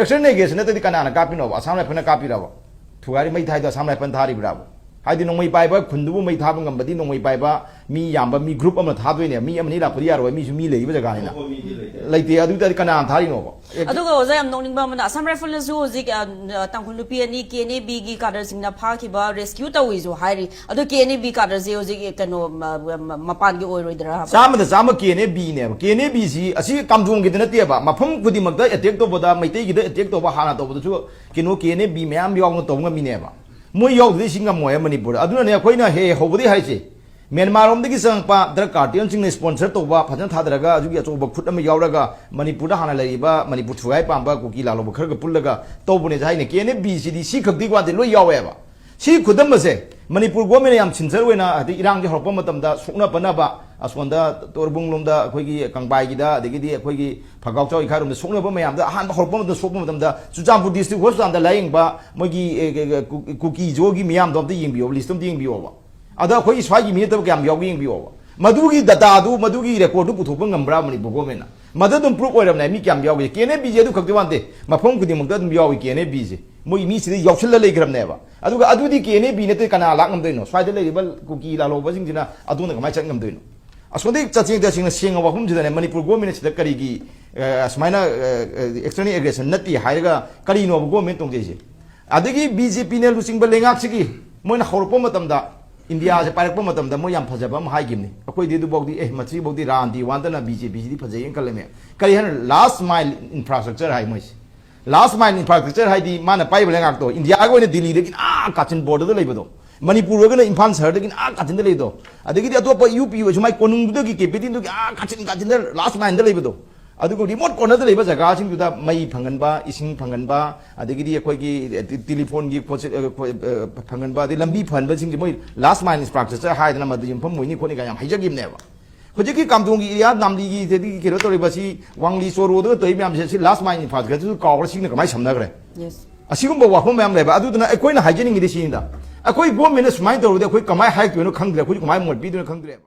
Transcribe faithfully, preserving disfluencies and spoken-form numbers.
External ꯑꯦꯒ꯭ꯔꯦꯁꯟ ꯅꯠꯇ꯭ꯔꯗꯤ ꯀꯅꯥꯅ ꯀꯥꯞꯄꯤꯅꯣꯕ? ꯑꯁꯥꯝ ꯔꯥꯏꯐꯜꯅ ꯀꯥꯞꯄꯤꯔꯕ? ꯊꯨꯒꯥꯏꯔꯤ ꯃꯩ ꯊꯥꯏꯗꯣ ꯑꯁꯥꯝ ꯔꯥꯏꯐꯜ ꯊꯥꯔꯤꯕ꯭ꯔꯥꯕ? ꯍꯥꯏꯗꯤ ꯅꯣꯡꯃꯩ ꯄꯥꯏꯕ ꯈꯨꯟꯗꯨꯕꯨ ꯃꯩ ꯊꯥꯕ ꯉꯝꯕꯗꯤ ꯅꯣꯡꯃꯩ ꯄꯥꯏꯕ ꯃꯤ ꯌꯥꯝꯕ ꯃꯤ ꯒ꯭ꯔꯨꯞ ꯑꯃ ꯊꯥꯗꯣꯏꯅꯦ꯫ ꯃꯤ ꯑꯃꯅꯤ ꯂꯥꯛꯄꯗꯤ ꯌꯥꯔꯣꯏ, ꯃꯤꯁꯨ ꯃꯤ ꯂꯩꯔꯤꯕ ꯖꯒꯥꯅꯤꯅ꯫ ꯂꯩꯇꯦ꯫ ꯑꯗꯨ ꯑꯣꯏꯇꯥꯔꯗꯤ ꯀꯅꯥꯅ ꯊꯥꯔꯤꯅꯣꯕ? ꯑꯦ, ꯑꯗꯨꯒ ꯑꯣꯖꯥ, ꯌꯥꯝ ꯅꯣꯛꯅꯤꯡꯕ ꯑꯃꯅ, ꯑꯁꯥꯝ ꯔꯥꯏꯐꯜꯅꯁꯨ ꯍꯧꯖꯤꯛ, ꯑ, ꯇꯥꯡꯈꯨꯜ ꯅꯨꯄꯤ ꯑꯅꯤ ꯀꯦ ꯑꯦꯟ ꯑꯦ ꯕꯤꯒꯤ ꯀꯥꯗꯔꯁꯤꯡꯅ ꯐꯥꯈꯤꯕ, ꯔꯦꯁꯀ꯭ꯌꯨ ꯇꯧꯏꯁꯨ ꯍꯥꯏꯔꯤ꯫ ꯑꯗꯣ ꯀꯦ ꯑꯦꯟ ꯑꯦ ꯕꯤ ꯀꯥꯗꯔꯁꯦ ꯍꯧꯖꯤꯛ ꯀꯩꯅꯣ, ꯃ-, ꯃ-, ꯃꯄꯥꯟꯒꯤ ꯑꯣꯏꯔꯣꯏꯗ꯭ꯔꯥ? ꯆꯥꯝꯃꯗ ꯆꯥꯝꯃ ꯀꯦ N A ꯕꯤꯅꯦꯕ꯫ K N A ꯕꯤꯁꯤ ꯑꯁꯤ ꯀꯥꯝꯖꯣꯡꯒꯤꯗ ꯅꯠꯇꯦꯕ, ꯃꯐꯝ ꯈꯨꯗꯤꯡꯃꯛꯇ ꯑꯦꯇꯦꯛ ꯇꯧꯕꯗ, ꯃꯩꯇꯩꯒꯤꯗ ꯑꯦꯇꯦꯛ ꯇꯧꯕ ꯍꯥꯟꯅ ꯇꯧꯕꯗꯁꯨ ꯀꯩꯅꯣ ꯀꯦ ꯑꯦꯟ ꯑꯦ ꯕꯤ ꯃꯌꯥꯝ ꯌꯥꯎꯅ ꯇꯧꯕ ꯉꯝꯃꯤꯅꯦꯕ꯫ ꯃꯣꯏ ꯌꯥꯎꯗ꯭ꯔꯗꯤ ꯁꯤ ꯉꯝꯃꯣꯏ ꯃꯅꯤꯄꯨꯔꯗ꯫ ꯑꯗꯨꯅꯅꯦ ꯑꯩꯈꯣꯏꯅ ꯍꯦꯛ ꯍꯧꯕꯗꯒꯤ ꯍꯥꯏꯁꯦ, ꯃ꯭ꯌꯥꯟꯃꯥꯔ ꯂꯣꯝꯗꯒꯤ ꯆꯪꯉꯛꯄ ꯗ꯭ꯔꯒ ꯀꯥꯔꯇꯦꯜꯁꯤꯡꯅ ꯁ꯭ꯄꯣꯟꯁꯔ ꯇꯧꯕ, ꯐꯖꯅ ꯊꯥꯗꯔꯒ, ꯑꯗꯨꯒꯤ ꯑꯆꯧꯕ ꯈꯨꯠ ꯑꯃ ꯌꯥꯎꯔꯒ ꯃꯅꯤꯄꯨꯔꯗ ꯍꯥꯟꯅ ꯂꯩꯔꯤꯕ ꯃꯅꯤꯄꯨꯔ ꯊꯨꯒꯥꯏ ꯄꯥꯝꯕ ꯀꯨꯀꯤ ꯂꯥꯂꯣꯕ ꯈꯔꯒ ꯄꯨꯜꯂꯒ ꯇꯧꯕꯅꯦ ꯍꯥꯏꯅ꯫ ꯀꯦ ꯑꯦꯟ ꯑꯦꯐ ꯕꯤ ꯁꯤꯗꯤ ꯁꯤ ꯈꯛꯇꯒꯤ ꯋꯥꯗꯤ ꯂꯣꯏ ꯌꯥꯎꯋꯦꯕ꯫ ꯁꯤ ꯈꯨꯗꯝ ꯑꯁꯦ ꯃꯅꯤꯄꯨꯔ ꯒꯣꯔꯃꯦꯟꯅ ꯌꯥꯝ ꯁꯤꯟꯖꯔ ꯑꯣꯏꯅ, ꯍꯥꯏꯗꯤ ꯏꯔꯥꯡꯁꯦ ꯍꯧꯔꯛꯄ ꯃꯇꯝꯗ ꯁꯣꯛꯅ ꯄꯅꯕ, ꯑꯁꯣꯝꯗ ꯇꯣꯔꯕꯨꯡ ꯂꯣꯝꯗ, ꯑꯩꯈꯣꯏꯒꯤ ꯀꯪꯕꯥꯏꯒꯤꯗ, ꯑꯗꯒꯤꯗꯤ ꯑꯩꯈꯣꯏꯒꯤ ꯐꯒꯥꯎ ꯆꯥꯎ ꯏꯈꯥꯏꯔꯣꯝꯗ ꯁꯣꯛꯅꯕ ꯃꯌꯥꯝꯗ ꯑꯍꯥꯟꯕ ꯍꯧꯔꯛꯄ ꯃꯇꯝꯗ, ꯁꯣꯛꯄ ꯃꯇꯝꯗ ꯆꯨꯔꯆꯥꯟꯄꯨꯔ ꯗꯤꯁꯇ꯭ꯔꯤꯛ ꯍꯣꯁꯄꯤꯇꯥꯜꯗ ꯂꯥꯌꯦꯡꯕ ꯃꯣꯏꯒꯤ, ꯑꯦ, ꯑꯦ, ꯑꯦ, ꯀꯨ-, ꯀꯨꯀꯤ ꯖꯣꯒꯤ ꯃꯤꯌꯥꯝꯗꯣ ꯑꯝꯇ ꯌꯦꯡꯕꯤꯌꯣ, ꯂꯤꯁꯇꯣ ꯑꯝꯇ ꯌꯦꯡꯕꯤꯌꯣꯕ꯫ ꯑꯗ ꯑꯩꯈꯣꯏ ꯁ꯭ꯋꯥꯏꯒꯤ ꯃꯤ ꯅꯠꯇꯕ ꯀꯌꯥꯝ ꯌꯥꯎꯒꯦ ꯌꯦꯡꯕꯤꯌꯣꯕ꯫ ꯃꯗꯨꯒꯤ ꯗꯇꯥꯗꯨ, ꯃꯗꯨꯒꯤ ꯔꯦꯀꯣꯔꯗꯗꯨ ꯄꯨꯊꯣꯛꯄ ꯉꯝꯕ꯭ꯔꯥ ꯃꯅꯤꯄꯨꯔ ꯒꯣꯔꯃꯦꯟꯅ? ꯃꯗꯨ ꯑꯗꯨꯝ ꯄ꯭ꯔꯨꯐ ꯑꯣꯏꯔꯕꯅꯦ, ꯃꯤ ꯀꯌꯥꯝ ꯌꯥꯎꯒꯦ꯫ ꯀꯦ ꯑꯦꯟ ꯑꯦꯐ ꯕꯤꯁꯦ ꯑꯗꯨ ꯈꯛꯇꯤ ꯋꯥꯟꯗꯦ, ꯃꯐꯝ ꯈꯨꯗꯤꯡꯃꯛꯇ ꯑꯗꯨꯝ ꯌꯥꯎꯏ ꯀꯦ ꯑꯦꯟ ꯑꯦꯐ ꯕꯤꯁꯦ꯫ ꯃꯣꯏ ꯃꯤꯁꯤꯗ ꯌꯥꯎꯁꯜꯂ ꯂꯩꯈ꯭ꯔꯕꯅꯦꯕ꯫ ꯑꯗꯨꯒ ꯑꯗꯨꯗꯤ ꯀꯦ ꯑꯦꯟ ꯑꯦꯐ ꯕꯤ ꯅꯠꯇꯦ, ꯀꯅꯥ ꯂꯥꯛ ꯉꯝꯗꯣꯏꯅꯣ? ꯁ꯭ꯋꯥꯏꯗ ꯂꯩꯔꯤꯕ ꯀꯨꯀꯤ ꯂꯥꯂꯣꯕꯁꯤꯡꯁꯤꯅ ꯑꯗꯣꯝꯗ ꯀꯃꯥꯏꯅ ꯆꯠ ꯉꯝꯗꯣꯏꯅꯣ? ꯑꯁꯣꯝꯗꯒꯤ ꯆꯠꯁꯦꯡ ꯆꯠꯁꯦꯡꯅ ꯁꯦꯡꯉ ꯋꯥꯐꯝꯁꯤꯗꯅꯦ, ꯃꯅꯤꯄꯨꯔ ꯒꯣꯔꯃꯦꯟꯅ ꯁꯤꯗ ꯀꯔꯤꯒꯤ, ꯑ, ꯑꯁꯨꯃꯥꯏꯅ, ꯑ, ꯑ, ꯑꯦꯛꯁꯇꯔꯅꯦꯜ ꯑꯦꯒ꯭ꯔꯦꯁꯟ ꯅꯠꯇꯦ ꯍꯥꯏꯔꯒ ꯀꯔꯤꯅꯣꯕ ꯒꯣꯔꯃꯦꯟ ꯇꯧꯖꯩꯁꯦ? ꯑꯗꯒꯤ ꯕꯤ ꯖꯦ ꯄꯤꯅ ꯂꯨꯆꯤꯡꯕ ꯂꯩꯉꯥꯛꯁꯤꯒꯤ ꯃꯣꯏꯅ ꯍꯧꯔꯛꯄ ꯃꯇꯝꯗ, ꯏꯟꯗꯤꯌꯥꯁꯦ ꯄꯥꯏꯔꯛꯄ ꯃꯇꯝꯗ ꯃꯣꯏ ꯌꯥꯝ ꯐꯖꯕ ꯑꯃ ꯍꯥꯏꯈꯤꯕꯅꯤ꯫ ꯑꯩꯈꯣꯏꯗꯤ ꯑꯗꯨꯐꯥꯎꯗꯤ, ꯑꯦ, ꯃꯁꯤꯐꯥꯎꯗꯤ ꯔꯥꯟꯗꯤ ꯋꯥꯟꯗꯅ ꯕꯤ ꯖꯦ ꯄꯤꯁꯤꯗꯤ ꯐꯖꯩꯅ ꯈꯜꯂꯝꯃꯦ꯫ ꯀꯔꯤ ꯍꯥꯏꯅ? ꯂꯥꯁ ꯃꯥꯏꯜ ꯏꯟꯐ꯭ꯔꯥꯁ꯭ꯇ꯭ꯔꯛꯆꯔ ꯍꯥꯏ ꯃꯣꯏꯁꯦ꯫ ꯂꯥꯁ ꯃꯥꯏꯜ ꯏꯟꯐ꯭ꯔꯥꯁ꯭ꯇ꯭ꯔꯛꯆꯔ ꯍꯥꯏꯗꯤ ꯃꯥꯅ ꯄꯥꯏꯕ ꯂꯩꯉꯥꯛꯇꯣ, ꯏꯟꯗꯤꯌꯥꯒꯤ ꯑꯣꯏꯅ ꯗꯤꯜꯂꯤꯗꯒꯤ ꯑꯥ ꯀꯥꯆꯤꯟ ꯕꯣꯔꯗꯔꯗ ꯂꯩꯕꯗꯣ, ꯃꯅꯤꯄꯨꯔ ꯑꯣꯏꯔꯒꯅ ꯏꯝꯐꯥꯜ ꯁꯍꯔꯗꯒꯤꯅ ꯑꯥ ꯀꯥꯆꯤꯟꯗ ꯂꯩꯕꯗꯣ, ꯑꯗꯒꯤꯗꯤ ꯑꯇꯣꯞꯄ ꯌꯨ ꯄꯤ ꯑꯣꯏꯔꯁꯨ ꯃꯥꯏ ꯀꯣꯅꯨꯡꯗꯨꯗꯒꯤ ꯀꯦꯄꯤꯇꯦꯜꯗꯨꯒꯤ ꯑꯥ ꯀꯥꯆꯤꯟ ꯀꯥꯆꯤꯟꯗ ꯂꯥꯁ ꯃꯥꯏꯜꯗ ꯂꯩꯕꯗꯣ, ꯑꯗꯨꯒ ꯔꯤꯃꯣꯠ ꯀꯣꯔꯅꯔꯗ ꯂꯩꯕ ꯖꯒꯥꯁꯤꯡꯗꯨꯗ ꯃꯩ ꯐꯪꯍꯟꯕ, ꯏꯁꯤꯡ ꯐꯪꯍꯟꯕ, ꯑꯗꯒꯤꯗꯤ ꯑꯩꯈꯣꯏꯒꯤ, ꯑꯦ, ꯇꯤ-, ꯇꯦꯂꯤꯐꯣꯟꯒꯤ ꯄꯣꯠꯁꯦ, ꯑ, ꯈꯣ-, ꯑ, ꯐꯪꯍꯟꯕ, ꯑꯗꯩ ꯂꯝꯕꯤ ꯐꯍꯟꯕꯁꯤꯡꯁꯦ ꯃꯣꯏ ꯂꯥꯁ ꯃꯥꯏꯜ ꯏꯟꯐ꯭ꯔꯥꯁ꯭ꯇ꯭ꯔꯛꯆꯔ ꯍꯥꯏꯗꯅ ꯃꯗꯨ ꯌꯨꯝꯐꯝ ꯑꯣꯏꯅꯤ ꯈꯣꯠꯅꯤ ꯀꯥꯏꯅ ꯌꯥꯝ ꯍꯥꯏꯖꯈꯤꯕꯅꯦꯕ꯫ ꯍꯧꯖꯤꯛꯀꯤ ꯀꯥꯝꯗꯣꯡꯒꯤ ꯑꯦꯔꯤꯌꯥ ꯅꯥꯝꯂꯤꯒꯤꯗꯗꯤ ꯀꯩꯅꯣ ꯇꯧꯔꯤꯕ ꯁꯤ ꯋꯥꯡꯂꯤ ꯆꯣꯔꯣꯗꯒ ꯇꯧꯔꯤꯕ ꯃꯌꯥꯝꯁꯦ ꯁꯤ ꯂꯥꯁ ꯃꯥꯏꯜ ꯏꯟꯐ꯭ꯔꯥꯁ꯭ꯇ꯭ꯔꯛꯆꯔꯁꯨ ꯀꯥꯎꯔ ꯁꯤꯅ ꯀꯃꯥꯏꯅ ꯁꯝꯅꯈ꯭ꯔꯦ? Yes. ꯑꯁꯤꯒꯨꯝꯕ ꯋꯥꯐꯝ ꯃꯌꯥꯝ ꯂꯩꯕ꯫ ꯑꯗꯨꯗꯨꯅ ꯑꯩꯈꯣꯏꯅ ꯍꯥꯏꯖꯅꯤꯡꯉꯤꯗꯤ ꯁꯤꯅꯤꯗ, ꯑꯩꯈꯣꯏ ꯒꯣꯔꯃꯦꯟꯅ ꯁꯨꯃꯥꯏꯅ ꯇꯧꯔꯗꯤ ꯑꯩꯈꯣꯏ ꯀꯃꯥꯏꯅ ꯍꯥꯏꯔꯛꯇꯣꯏꯅꯣ ꯈꯪꯗ꯭ꯔꯦ, ꯑꯩꯈꯣꯏꯁꯨ ꯀꯃꯥꯏꯅ ꯃꯣꯠ ꯄꯤꯗꯣꯏꯅꯣ ꯈꯪꯗ꯭ꯔꯦꯕ꯫